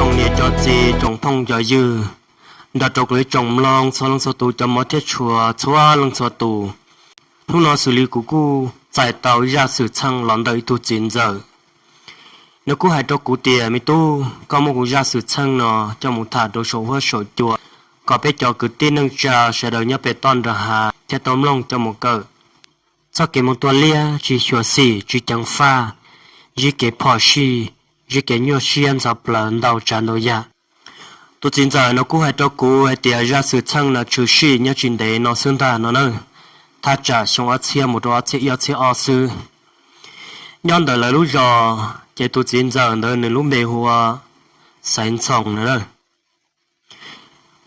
Tsoom niam tsoom txiv tsoom phooj cov ywg, nrog rau kuv ib tsoom mloog txhua leej txhua tus cov mov thiab tshua txhua leej txhua tus. Hnub no xws li kuv kuj txais tau zaj xwm txheej los ntawm ib tug txiv ntxawm. Nws kuj hais rau kuv tias, me tub, koj muab kuv zaj xwm txheej no coj mus tham rau saum huab saum cua, kom peb cov kwv tij neej tsa sawv daws nyob pem toj nram hav thiaj tau mloog coj mus kawm. Txoj kev mus tua liab tsis xyuam xim tsis ceev faj, zib kev phom sij, zib kev nyuaj siab ntxhov plawv ntau tsav ntau yam. Tus txiv ntxawm no kuj hais rau kuv hais tias zaj xwm txheej no tshwm sim nyob tsis ntev no xwb ntag no na, thaj tsam xyoo ob txhiab mus rau ob txhiab ib ob txhiab ob xwb. Nyob ntawm lawv lub zos, ces tus txiv ntxawm ntawd nws lub npe hu ua Xaiv Ntxhoos no na.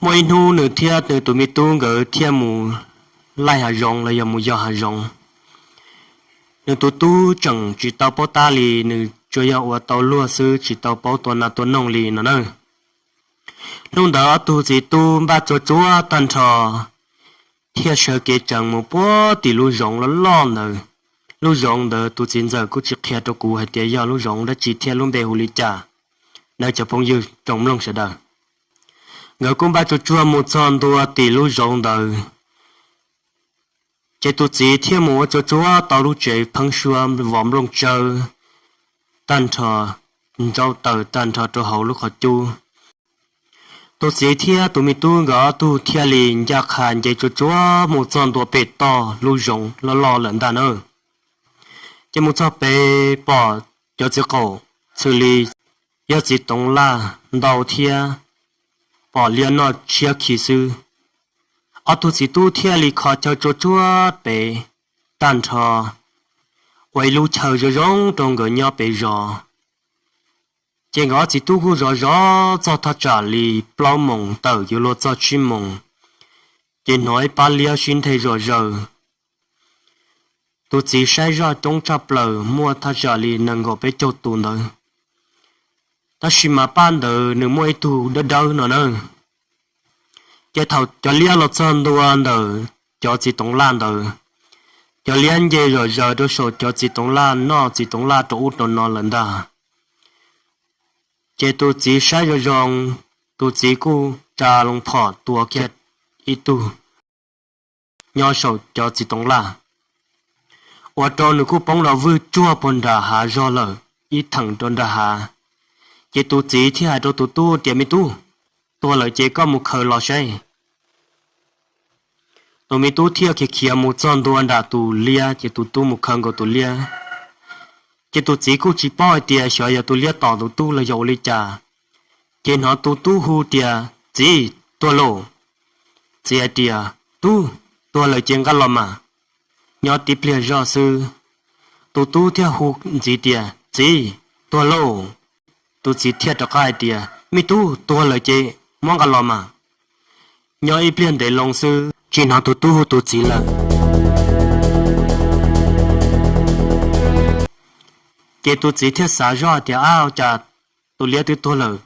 Muaj ib hnub nws thiab nws tus me tub nkawd thiaj mus laij hav zoov los yog mus yos hav zoov. Nws tus tub tseem tsis tau paub tab li, nws tsuas yog ua tau luag xwb tsis tau paub tua nas tua noog li no na. Hnub ntawd ob tug txiv tub npaj tsuag tsuag tag nrho thiaj sawv kev tsees mus puag tim lub zoov loj loj ntawd. Lub zoov ntawd tus txiv ntxawm kuj tsis qhia rau kuv hais tias yog lub zoov dab tsi thiab lub npe hu li cas. Nawb cov phooj ywg tsoom mloog sawv daws, nkawd kuj npaj tsuag tsuag mus txog ntua tim lub zoov ntawd. Ces tus txiv thiaj mus ua tsuag tsuag tau lub tsev pheeb suab vov nplooj tsawb tag nrho, nrau taws tag nrho rau hauv lub qhov cub. Tus txiv thiab tus me tub nkawd ob tug thiaj li ncaj qha nce tsuag tsuag mus txog ntua pem toj lub zoov loj loj lawm ntag na. Ces mus txog pem pom cov txiv qaum xws li yog txiv toov laj ntau thiab pom liab noj tshiab khi xwb. Ob tug txiv tub thiaj li kho chaw tsuag tsuag pem tag nrho, ua ib lub chaw zoo zoo rau nkawd nyob pem zos. Ces nkawd ob txiv tub kuj zov zov txog thaj tsam li plaub moos tawm yuav luag txog tsib moos, ces hnov ib pab liab sib nthe zom zaws. Tus txiv saib zoj coob tshaj plaws muaj thaj tsam li nees nkaum peb caug tus ntawd, tab sis mas pab ntawd nws muaj ib tug dawb dawb no na. Ces thaum cov liab los txog ntua ntawm cov txiv toov laj ntawd, cov liab nce zom zaws rau saum cov txiv toov laj noj txiv toov laj rau ub rau no lawm ntag. Ces tus txiv saib zoo zoo, tus txiv kuj tsa loo phom tua kiag ib tug nyob saum cov txiv toov laj, ua rau nws kuj poob los vwj tsuag puag nram hav zog lawm, ib theem rau nram hav. Ces tus txiv thiaj hais rau tus tub tias, me tub, tuag lawm ces koj mus khaws los saib. Tus me tub thiaj khiav khiav mus txog ntua nram tus liab, ces tus tub mus khaws nkaus tus liab. Ces tus txiv kuj tsis paub hais tias xyov yog tus liab tom tus tub los yog ua li cas. Ces hnov tus tub hu tias, txiv, tuag lauj. Txiv hais tias, tub, tuag lawm ces nqa los mas. Nyob tib pliag zoj xwb, tus tub thiaj hu ntxiv tias, txiv, tuag lauj. Tus txiv thiaj rov qab hais tias, me tub, tuag lawm ces muab nqa los mas. Nyob ib pliag ntev loo xwb tsis hnov tus tub hu tus txiv lawm. Ces tus txiv thiaj xav zoj tias, ab, ua cas tus liab twb tuag lawm,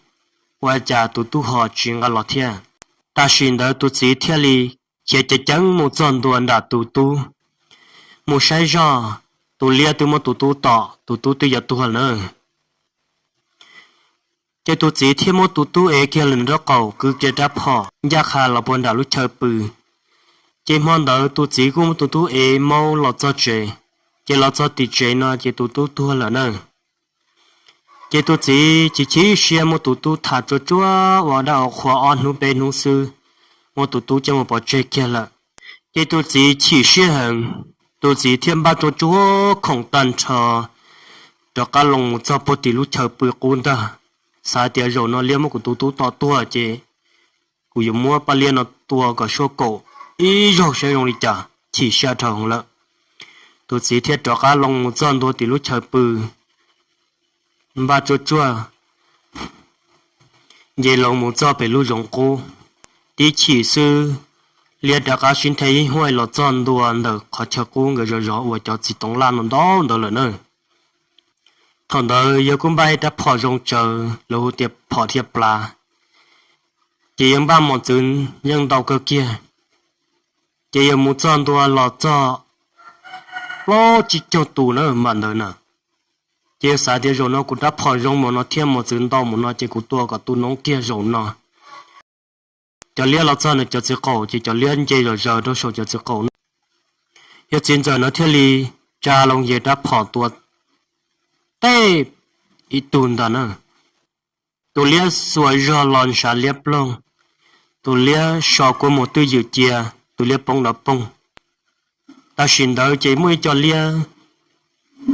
ua cas tus tub ho tsis nqa los thiab? Tam sim ntawd tus txiv thiaj li khiav ceev ceev mus txog ntua nram tus tub, mus saib zoj, tus liab twb muab tus tub tom, tus tub twb yuav tuag lawm na. Ces tus txiv thiaj muab tus tub ev kiag lawm nraub qaum, kwv kiag rab phom ncaj qha los puag nram lub chaw pw. Ces hmo ntawd tus txiv kuj muab tus tub ev maub los txog tsev. Ces los txog tim tsev no ces tus tub tuag lawm na. Ces tus txiv chim chim siab muab tus tub tham tsuag tsuag ua dab ua qhua ob hnub peb hnub xwb, muab tus tub coj mus pov tseg kiag lawm. Ces tus txiv chim siab heev, tus txiv thiaj npaj tsuag tsuag khoom tag nrho rov qab loo mus txog puag tim lub chaw pw qub ntag. Xav tias zaum no liab muab kuv tus tub tom tuag ces kuv yuav muab pab liab no tua kom suab kaum ib zaug saib zoo li cas, chim siab dhau heev lawm. Tus txiv thiaj rov qab loo mus txog ntua tim lub chaw pw, npaj tsuag tsuag nce loo mus txog pem lub zoov qub. Tib chim xwb, liab rov qab sib nthe ib huaj los txog ntua ntawm qhov chaw qub nkawd zov zov ua cov txiv toov laj no ntau ntawd lawm na. Thaum ntawd yawg kuj npaj ib rab phom zoo tsawv, lawv hu tias phom thiab plav, ces yawg npaj mos txwv yeej ntau kawg kiag. Ces yawg mus txog ntua los txog plaub tsib caug tus na mam ntawd na. Ces yawg xav tias zaum no kuv rab phom zoo mus no thiab mos txwv ntau mus no ces kuv tua kom tu noob kiag zaum no. Cov liab los txog nws cov txiv qaum ces cov liab nce zom zaws rau saum cov txiv qaum no. Yawg txiv ntxawm no thiaj li tsa loo yawg rab phom tua teb ib tug ntag na. Tus liab xuas zog los ntshav liab ploog, tus liab so kua muag twj ywm cia, tus liab poob nrov poog. Tam sim ntawd ces muaj ib co liab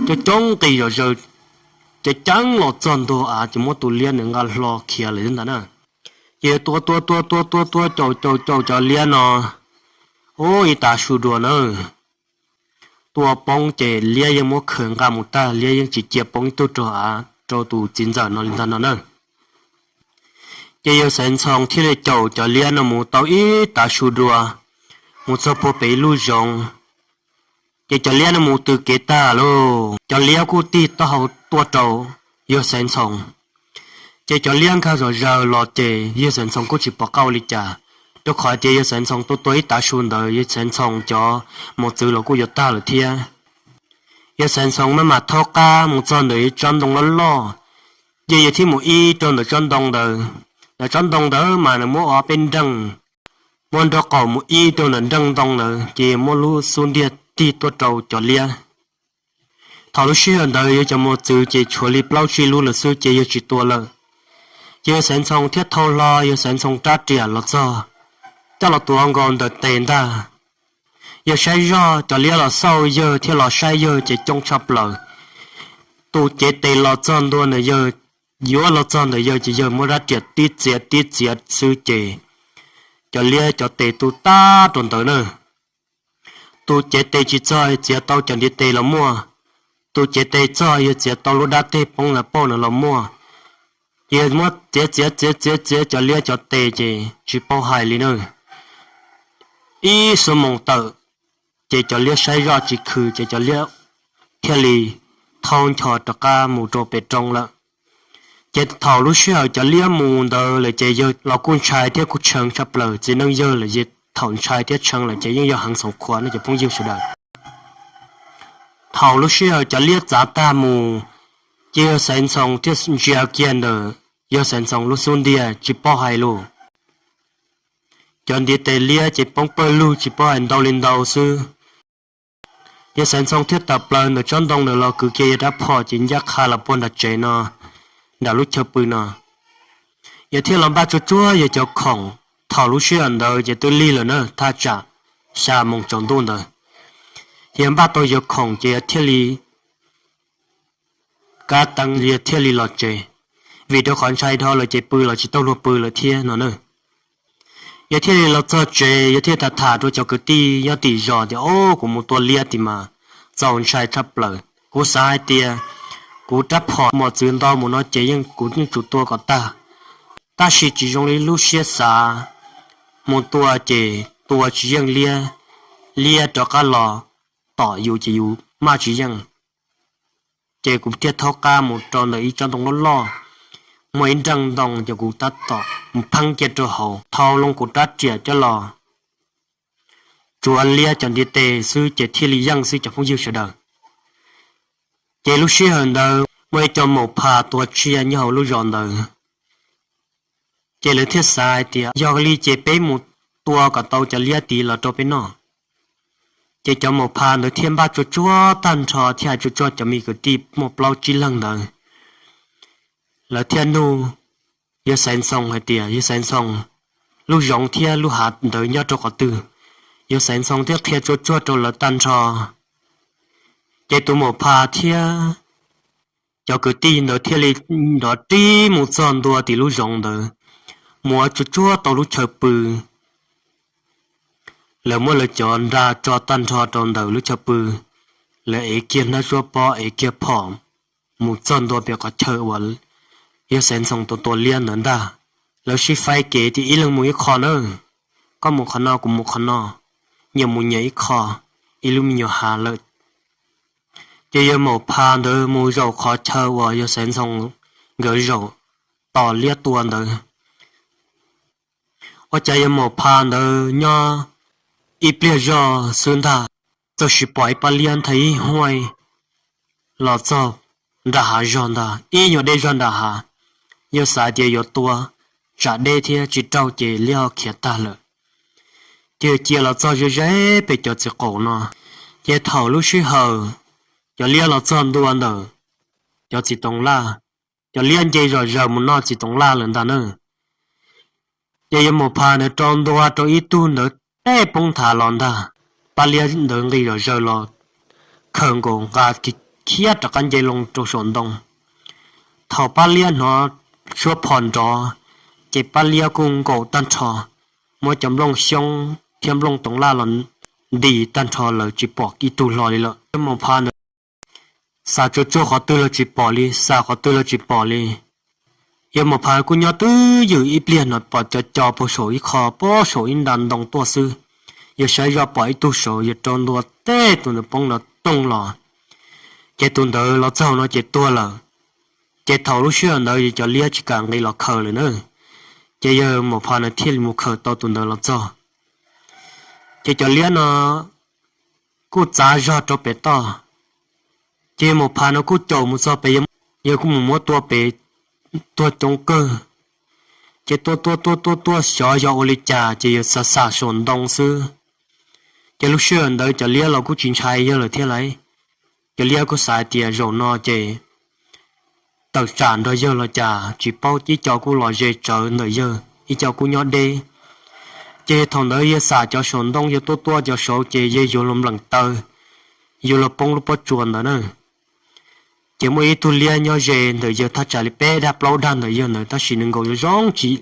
coob coob nqis zom zaws, ceev ceev los txog ntua av ces muab tus liab nws nqa hlo khiav lawm ntag na. Ces tua tua tua tua tua tua caum caum caum cov liab no, ub, ib tav su dua na. Tua poob ces liab yeej muab khawm nqa mus tag, liab yeej tsis cia poob ib tug rau av rau tus txiv ntxawm no li ntag no na. Ces yawg Xaiv Ntxhoo thiaj li caum cov liab no mus tau ib tav su dua, mus txog puag pem ib lub zoov. Ces cov liab no mus tws kev tag lauj, cov liab kuj tig taub hau tuaj rau yawg Xaiv Ntxhoo. Ces cov liab nkag zom zaws los ces yawg Xaiv Ntxhoo kuj tsis pom qab ua li cas, rau qhov tias yawg Xaiv Ntxhoo tua tua ib tav su ntawd yawg Xaiv Ntxhoo cov mos txwv los kuj yuav tag lawm thiab. Yawg Xaiv Ntxhoo maj mam thaub qab mus txog ntawm ib tsob ntoo loj loj, ces yawg thiaj mus ib rau ntawm tsob ntoo ntawd. Ntawm tsob ntoo ntawd mas nws muab ob peb nreej, muab nraub qaum mus ib rau ntawm nreej ntoo ntawd ces yawg muab lub xub ntiag tig tuaj rau cov liab. Thaum lub sij hawm ntawd yawg cov mos txwv ces tshuav li plaub tsib lub lawm xwb ces yawg tsis tua lawm. Ces yawg Xaiv Ntxhoo thiaj thau hlo yawg Xaiv Ntxhoo rab riam los txog, coj los tuav nkaus ntawm tes ntag. Yawg saib zoj, cov liab los xauj yawg thiab los saib yawg ces coob tshaj plaws. Tus cev tes los txog ntua ntawm yawg, yuav los txog ntawm yawg ces yawg muab rab riam tib txiav tib txiav xwb ces cov liab cov tes tu tag rau ntawd na. Tus cev tes tsis txog txiav tau cov ntiv tes los muaj, tus cev tes txog yawg txiav tau lub dab teg poob ntawd pauj na los muaj. Ces yawg muab txiav txiav txiav txiav txiav cov liab cov tes ces tsis paub hais li na. Ib xuab moos tawm, ces cov liab saib zoj tsis khwm ces cov liab thiaj li thaub ncho rov qab mus rau pem roob lawm. Ces thaum lub sij hawm cov liab mus ntawd lawm ces yawg los kuj ntshai thiab kuj tshee tshaj plaws, txiv neej yawg lawm ces thaum ntshai thiab tshee lawm ces yeej yog heev xoom khuav no cov phooj ywg sawv daws. Thaum lub sij hawm cov liab txav tag mus, ces yawg Xaiv Ntxhoo thiaj ntsia kiag ntawm yawg Xaiv Ntxhoo lub xub ntiag tsis paub hais lus. Cov ntiv tes liab ces poob pawg lug tsis paub hais ntau li ntau xwb. Yawg Xaiv Ntxhoo thiaj tawm plaws ntawm tsob ntoo ntawd los kwv kiag yawg rab phom ces ncaj qha los puag nram tsev no, nram lub chaw pw no. Yawg thiaj los npaj tsuag tsuag yawg cov khoom. Thaum lub sij hawm ntawd ces twb lig lawm na, thaj tsam xya moos tsaus ntuj ntawd. Yawg npaj tau yawg khoom ces yawg thiaj li kab teeb yawg thiaj li los tsev, vim rau qhov ntshai dhau lawm ces pw los tsis tau luag pw lawm thiab no na. Yawg thiaj li los txog tsev, yawg thiaj tham tham rau cov kwv tij nyob tim zos tias, o, kuv mus tua liab tim mas txaus ntshai tshaj plaws. Kuv xav hais tias kuv rab phom mos txwv ntau mus no ces yeej kuv yeej tsum tua kom tag, tab sis tsis zoo li lub siab xav. Mus tua ces tua tsis yeej liab, liab rov qab los tom yus ces yus maj tsis yeej. Ces kuv thiaj thaub qab mus rau ntawm ib tsob ntoo loj loj, muaj ib nreej ntoo ces kuv tab tom mus pheeb kiag rau hauv, thau loo kuv rab riam coj los tsuav liab cov ntiv tes xwb ces thiaj li yeej xwb cov phooj ywg sawv daws. Ces lub sij hawm ntawd muaj ib co maum phas tua tsiaj nyob hauv lub zos ntawd, ces lawv thiaj xav hais tias yog li ces peb mus tua kom tau cov liab tid los rau peb noj. Ces cov maum phas ntawd thiaj npaj tsuag tsuag tag nrho thiab hais tsuag tsuag cov me kwv tij muaj plaub tsib leeg ntawd, lawv thiaj nug yawg Xaiv Ntxhoo hais tias, yawg Xaiv Ntxhoo, lub zoov thiab lub hav ntawd nyob rau qhov twg? Yawg Xaiv Ntxhoo thiaj qhia tsuag tsuag rau lawv tag nrho. Ces tus maum phas thiab cov kwv tij ntawd thiaj li nrov rib mus txog ntua tim lub zoov ntawd, mus ua tsuag tsuag tau lub chaw pw. Lawv muab lawv cov nra tso tag nrho rau ntawm lub chaw pw, lawv ev kiag hnab zuab pob, ev kiag phom, mus txog ntua pem qhov chaw uas yawg Xaiv Ntxhoo tua tua liab ntawd ntag. Lawv sib faib kev tias ib leeg mus ib qho na, koj mus qhov no kuv mus qhov no, nyias mus nyias ib qho, ib lub me nyuam hav lawm. Ces yawg maum phas ntawd mus zaum qhov chaw uas yawg Xaiv Ntxhoo nkawd zaum tos liab tua ntawd. Ua cas yawg maum phas ntawd nyob ib pliag zoj xwb ntag, txawm sis pom ib pab liab nthe ib huaij los txog nram hav zog ntag, ib nyuag deb zog nram hav. Yawg xav tias yuav tua tsam deb thiab tsis raug ces liab ho khiav tag lawm. Ces cia los txog ze ze pem cov txiv qaum no. Ces thaum lub sij hawm cov liab los txog ntua ntawm cov txiv toov laj, cov liab nce zom zaws mus noj txiv toov laj lawm ntag na. Ces yawg Maum Phas ntawd rau ntua rau ib tug ntawd tej poob nthav los ntag. Pab liab ntawd nqis zom zaws los khaws nkaus nqa khiav rov qab nce loo rau saum ntoo. Thaum pab liab hnov suab phom nrov, ces pab liab kuj nkaum tag nrho, muab cov nplooj xyoob thiab nplooj toov laj los ntis tag nrho lawm tsis pom ib tug hlo li lawm. Yawg Maum Phas ntawd xav tsuag tsuag qhov twg los tsis pom li, xav qhov twg los tsis pom li. Yawg Maum Phas kuj nyob twj ywm ib pliag no pom co co puag saum ib qho, puag saum ib nta ntoo tuaj xwb. Yawg saib zoj pom ib tug saud, yawg rau ntua tej tus ntawd poob nrov toog los. Ces tus ntawd los txog no ces tuag lawm. Ces thaum lub sij hawm ntawd cov liab tsis kam nqis los khaws lawm na. Ces yawg Maum Phas ntawd thiaj li mus khaws tau tus ntawd los txog. Ces cov liab no kuj txav zog rau pem toj. Ces yawg Maum Phas no kuj caum mus txog pem, yawg kuj mus muab tua pem, tuag coob kawg. Ces tuaj tuaj tuaj tuaj tuaj xyov yog ua li cas ces yawg xav xam saum ntoo xwb. Ces lub sij hawm ntawd cov liab los kuj tsis ntshai yawg lawm thiab lauj. Cov liab kuj xav hais tias zaum no ces tawm tsam nrog yawg los cas tsis paub, ib co kuj los ze tsawv ntawm yawg, ib co kuj nyob deb. Ces thaum ntawd yawg xam cov saum ntoo yawg tuaj tuaj cov saud ces yawg yuav luag npleem taw, yuav luag poob lub pob tsuas ntawd na. Ces muaj ib tug liab nyob ze ntawm yawg thaj tsam li peb dag plaub dag ntawm yawg ntawd tab sis nws nkaus zoo zoo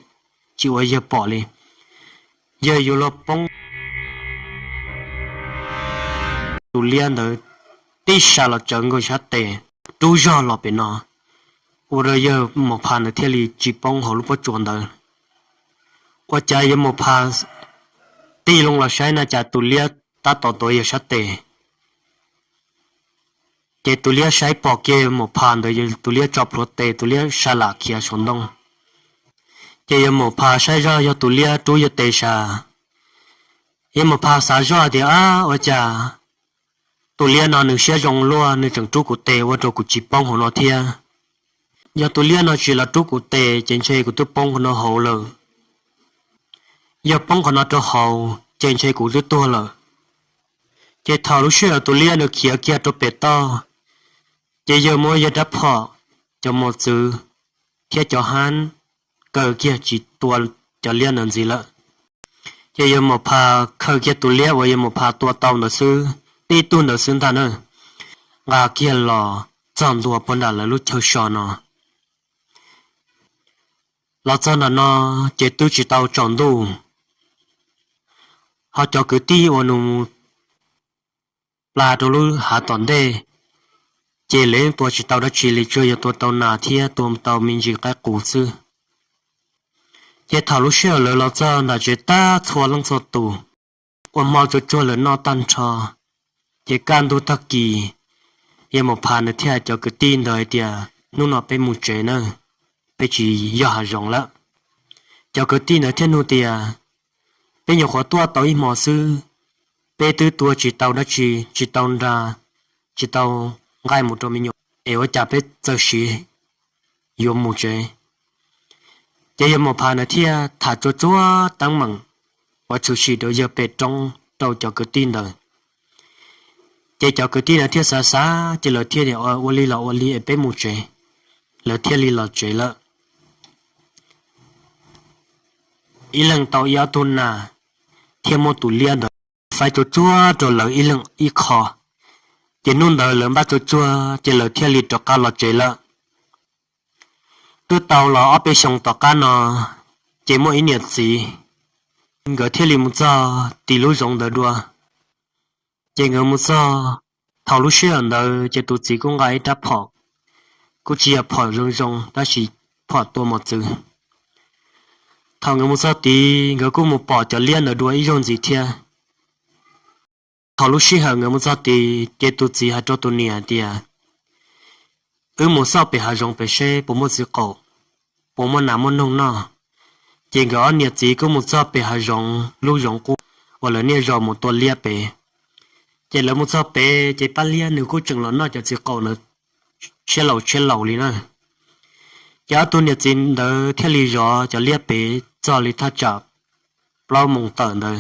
tsis ua yawg pom li. Yawg yuav luag poob, tus liab ntawd tib sa los tsawv nkaus sab tes, rub zog los pem no, ua rau yawg Maum Phas ntawd thiaj li tsis poob hauv lub pob tsuas ntawd. Ua cas yawg Maum Phas tig loo los saib na cas tus liab tab tom tuav yawg sab tes. Ces tus liab saib pom kiag yawg Maum Phas ntawd, tus liab tso plhuav tes, tus liab sa lam khiav saum ntoo. Ces yawg Maum Phas saib zoj yog tus liab rub yawg tes sa. Yawg Maum Phas xav zoj tias, ab, ua cas tus liab no nws siab zoo luaj, nws tseem rub kuv tes ua rau kuv tsis poob hauv no thiab. Yog tus liab no tsis los rub kuv tes ces ntshe kuv twb poob qhov no hauv lawm. Yog poob qhov no rau hauv ces ntshe kuv twb tuag lawm. Ces thaum lub sij hawm tus liab nws khiav kiag rau pem toj, ces yawg muab yawg rab phom, cov mos txwv thiab cov hab kaw kiag tsis tua cov liab ntawd ntxiv lawm. Ces yawg Maum Phas khaws kiag tus liab uas yawg Maum Phas tua tau ntawd xwb, tib tug ntawd xwb ntag na, nqa kiag los txog ntua puag nram lawv lub chaw so no. Los txog nram no ces twb tsis tau tsaus ntuj, ho cov kwv tij uas nws mus pla rau lub hav tom ntej, ces lawv yeej tua tsis tau dab tsi li, tsuas yog tua tau nas thiab tua tau me ntsis qaib qus xwb. Ces thaum lub sij hawm lawv los txog nram tsev tag txhua leej txhua tus, ua hmo tsuag tsuag lawm noj tag nrho, ces kaj ntug tag kis, yawg Maum Phas nws thiaj hais cov kwv tij ntawd hais tias, hnub no peb mus tsev nawb, peb tsis yog hav zoov lawm. Cov kwv tij ntawd thiaj nug tias, peb nyuam qhuav tuaj tau ib hmo xwb, peb twb tua tsis tau dab tsi, tsis tau nra, tsis tau nqaij mus rau me nyuam, es ua cas peb txawm siv yuav mus tsev? Ces yawg Maum Phas nws thiaj tham tsuag tsuag teeb meem uas tshwm sim rau yawg pem roob rau cov kwv tij ntawd. Ces cov kwv tij ntawd thiaj xav xav, ces lawv thiaj tias, ua li los ua li es peb mus tsev. Lawv thiaj li los tsev lawm. Ib leeg tau ib ob tug nas thiab muaj tus liab ntawd faib tsuag tsuag rau lawv ib leeg ib qho. Ces hnub ntawd lawv npaj tsuag tsuag ces lawv thiaj li rov qab los tsev lawm. Twb tau los ob peb xyoos tom qab no, ces muaj ib niam txiv, nkawd thiaj li mus txog tim lub zoov ntawd dua. Ces nkawd mus txog, thaum lub sij hawm ntawd ces tus txiv kuj nqa ib rab phom, kuj tsis yog phom zoo zoo tab sis phom tua mos txwv. Thaum nkawd mus txog tid nkawd kuj mus pom cov liab ntawd dua ib zaug ntxiv thiab. Thaum lub sij hawm nkawd mus txog tid ces tus txiv hais rau tus niam tias, wb mus xauj pem hav zoov pem seb puas muaj txiv qaum, puas muaj nas muaj noog noj. Ces nkawd ob niam txiv kuj mus txog pem hav zoov lub zoov qub uas lawv niaj zaus mus tua liab pem. Ces lawv mus txog pem ces pab liab nws kuj tseem los noj cov txiv qaum ntawd tshiab laus tshiab laus li na. Ces ob tug niam txiv ntawd thiaj li zov cov liab pem txog li thaj tsam plaub moos tawm ntawd,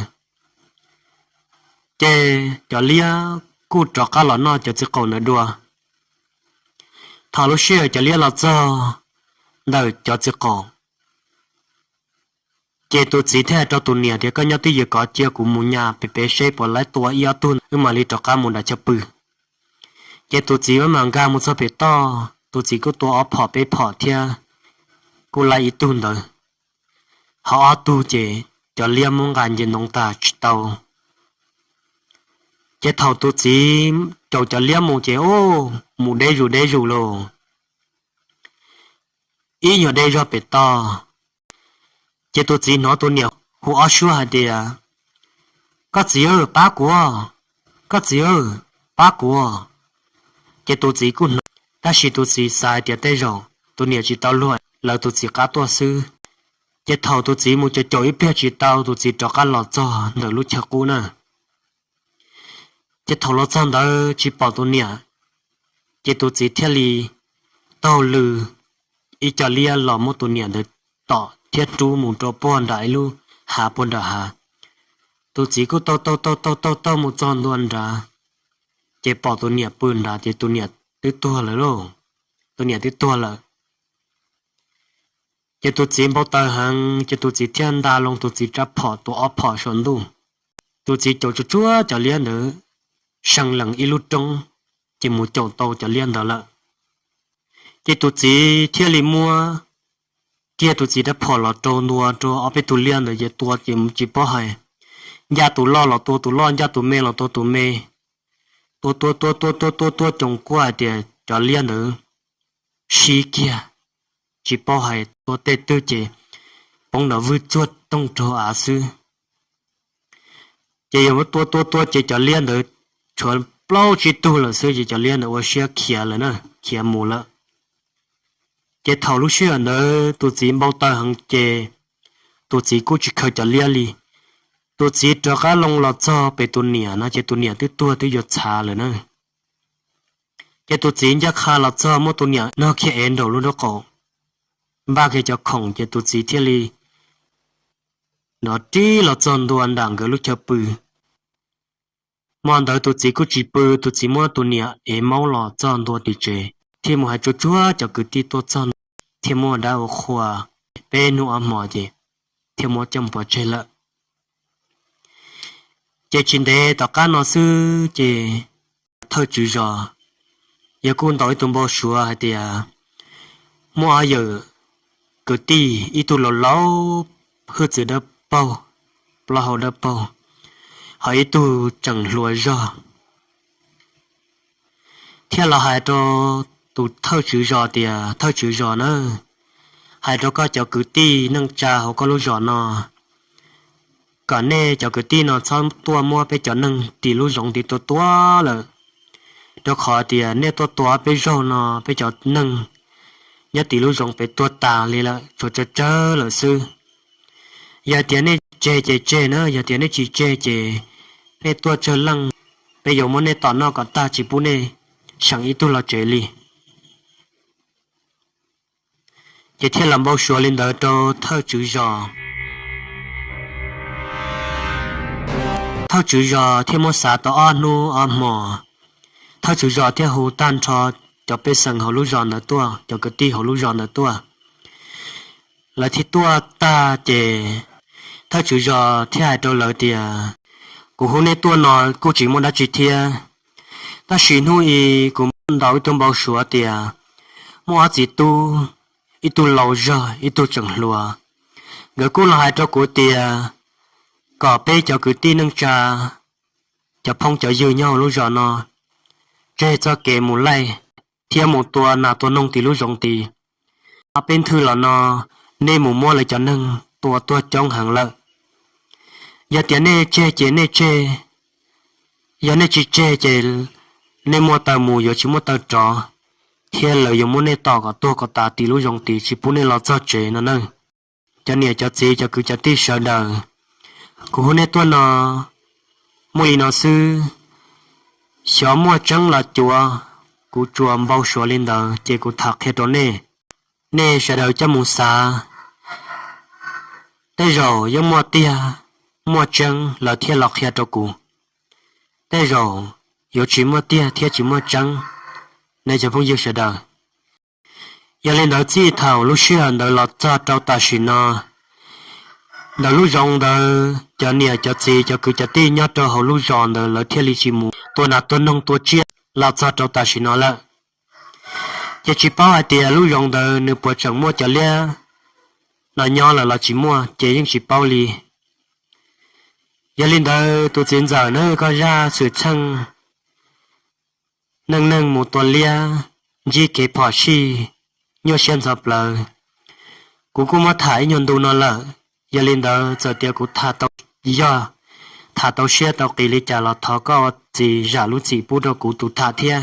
ces cov liab kuj rov qab los noj cov txiv qaum ntawd dua. Thaum lub sij hawm cov liab los txog ntawm cov txiv qaum, ces tus txiv thiaj hais rau tus niam tias, koj nyob twj ywm kov cia kuv mus nyas pem pem seb puas laib tua ib ob tug wb mam li rov qab mus nram chaw pw. Ces tus txiv mam nkag mus txog pem toj, tus txiv kuj tua ob phom peb phom thiab kuj laib ib tug ntawd, ho ob tug ces cov liab muab nqa nce ntoo tag tsis tau. Ces thaum tus txiv caum cov liab mus ces ub, mus deb zus deb zus lauj, ib nyuag deb zog pem toj. Ces tus txiv hnov tus niam hu ob suab hais tias, koj txiv, pab kuv, koj txiv, pab kuv. Ces tus txiv kuj hnov, tab sis tus txiv xav hais tias tej zaum tus niam tsis tau luag lawv tus txiv qab tuaj xwb. Ces thaum tus txiv mus caum caum ib pliag tsis tau, tus txiv rov qab los txog ntawm lub chaw qub na. Ces thaum los txog ntawd tsis pom tus niam, ces tus txiv thiaj li taug lw ib co liab los muab tus niam ntawd tom thiab rub mus rau puag nram ib lub hav puag nram hav. Tus txiv kuj taug taug taug taug taug taug mus txog ntua nrad, ces pom tus niam pw nrad ces tus niam twb tuag lawm lauj, tus niam twb tuag lawm. Ces tus txiv npau taws heev ces tus txiv thiaj nta loo tus txiv rab phom tua ob phom saum ntuj. Tus txiv caum tsuag tsuag cov liab ntawd seev lees ib lub roob, ces mus caum tau cov liab ntawd lawm. Ces tus txiv thiaj li muab kiag tus txiv rab phom los rau ntua rau ob peb tug liab ntawd ces tua ces tsis paub hais, ncaj tus loj los tua tus loj, ncaj tus me los tua tus me. Tua tua tua tua tua tua tua coos kuaj hais tias cov liab ntawd sib kiag, tsis paub hais tua tej twg ces poob nrov vwj tsuag tooj rau av xwb. Ces yog tua tua tua ces cov liab ntawd tshuav plaub tsib tug lawm xwb ces cov liab ntawd ua siab khiav lawm na, khiav mus lawm. Ces thaum lub sij hawm ntawd tus txiv npau taws heev ces tus txiv kuj tsis khaws cov liab li. Tus txiv rov qab loo los txog pem tus niam no ces tus niam twb tuag twb yuav txhav lawm na. Ces tus txiv ncaj qha los txog muab tus niam nog kiag ev nraum lub nraub qaum, npaj kiag cov khoom ces tus txiv thiaj li nrov rib los txog ntua nram nkawd lub chaw pw. Hmo ntawd tus txiv kuj tsis pw, tus txiv muab tus niam ev maub los txog ntua tim tsev thiaj mus hais tsuag tsuag cov kwv tij tuaj txog ntua, thiaj muaj dab ua qhua peb hnub ob hmo ces thiaj muab coj mus pov tseg lawm. Ces tsis ntev tom qab no xwb ces thawj tswv zos yog kuj ntaus ib tug npau suav hais tias muaj ob yawm kwv tij, ib tug laus laus hwj txwv dawb paug, plaub hau dawb paug, ho ib tug tseem hluas zog, thiaj los hais rau tus thawj tswv zos tias, thawj tswv zos na, hais rau koj cov kwv tij neej tsa hauv koj lub zos no, kom nej cov kwv tij no txhob tuaj muab peb cov neeg tim lub zoov tid tua tua lawm, rau qhov tias nej tuaj tua peb zaug no peb cov neeg nyob tim lub zoov pem tuag tas li lawm, tshuav tsawg tsawg lawm xwb. Yog tias nej tseg ces tseg na, yog tias nej tsis tseg ces nej tuaj tsawg leej, peb yuav muab nej tom noj kom tag tsis pub nej seem ib tug los tsev li. Ces thiaj los npau suav li ntawd rau thawj tswv zos. Thawj tswv zos thiaj muab xav tau ob hnub ob hmo, thawj tswv zos thiaj hu tag nrho cov pej xeem hauv lub zos ntawd tuaj, cov kwv tij hauv lub zos ntawd tuaj. Lawv thiaj tuaj tag ces thawj tswv zos thiaj hais rau lawv tias, kuv hu nej tuaj no kuj tsis muaj dab tsi thiab, tab sis hnub i kuv ntaus ib tug npau suav tias muaj ob txiv tub, ib tug laus zog ib tug tseem hluas, nkawd kuj los hais rau kuv tias kom peb cov kwv tij neej tsa, cov phooj cov ywg nyob hauv lub zos no tseg txoj kev mus laij thiab mus tua nas tua noog tim lub zoov tid. Ob peb nthwv los no nej mus muab lawv cov neeg tua tuag coob heev lawm. Yog tias nej tseg ces nej tseg, yog nej tsis tseg ces nej muaj taw mus yuav tsis muaj taw rov, thiab lawv yuav muab nej tom kom tuag kom tas tim lub zoov tid tsis pub nej los txog tsev no na. Cov niam cov txiv cov kwv cov tij sawv daws, kuv hu nej tuaj no muaj li no xwb, xyov muaj tseeb los cuav, kuv tsuas npau suav li ntawd ces kuv tham qhia rau nej, nej sawv daws coj mus xav. Tej zaum yeej muaj tiag, muaj tseeb lawv thiaj los qhia rau kuv, tej zaum yuav tsis muaj tiag thiab tsis muaj tseeb, nej cov phooj ywg sawv daws. Yog li ntawd txij thaum lub sij hawm ntawd los txog rau tam sim no, ntawm lub zoov ntawd cov niam cov txiv cov kwv cov tij nyob rau hauv lub zos ntawd lawv thiaj li tsis mus tua nas tua noog tua tsiaj los txog rau tam sim no lawm. Ces tsis paub hais tias lub zoov ntawd nws puas tseem muaj cov liab no nyob lawm los tsis muaj ces yeej tsis paub li. Yog li ntawd tus txiv ntxawm na, koj zaj xwm txheej neej neeg mus tua liab, ntsib kev phom sij, nyuaj siab ntxhov plawv, kuv kuj muab tham ib nyuag ntu no lawm. Yog li ntawd txawm tias kuv tham tau yog, tham tau siab tau qis li cas los thov koj ua txiv zam lub txim pub rau kuv tus tham thiab.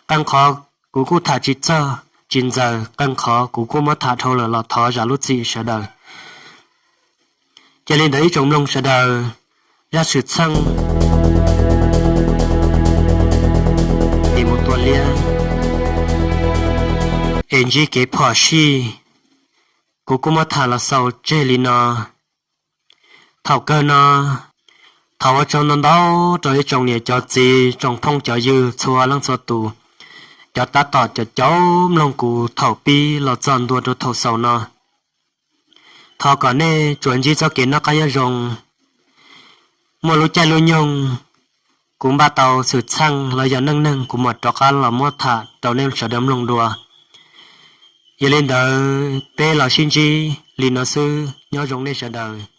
Qee qhov kuv kuj tham tsis txog tsis ntxaws, qee qhov kuv kuj muab tham dhau lawm los thov zam lub txim sawv daws. Cia li ntawd ib tsoom mloog sawv daws, zaj xwm txheej es mus tua liab es ntsib kev phom sij, kuv kuj muab tham los xaus tseg li no. Thaum kawg no, thov ua tsaug ntau ntau rau ib tsoom niam cov txiv tsoom phooj cov ywg txhua leej txhua tus, cov tab tom cov caum mloog kuv thaum pib los txog ntua rau thaum xaus no. Thov kom nej tsuas ntsib txoj kev noj qab nyob zoo. Muaj lub caij lub nyoog kuv npaj tau xwm txheej los yog neej neeg kuv mam rov qab los muab tham rau nej sawv daws mloog dua. Yog li ntawd peb los sib ntsib li no xwb, nyob zoo nej sawv daws.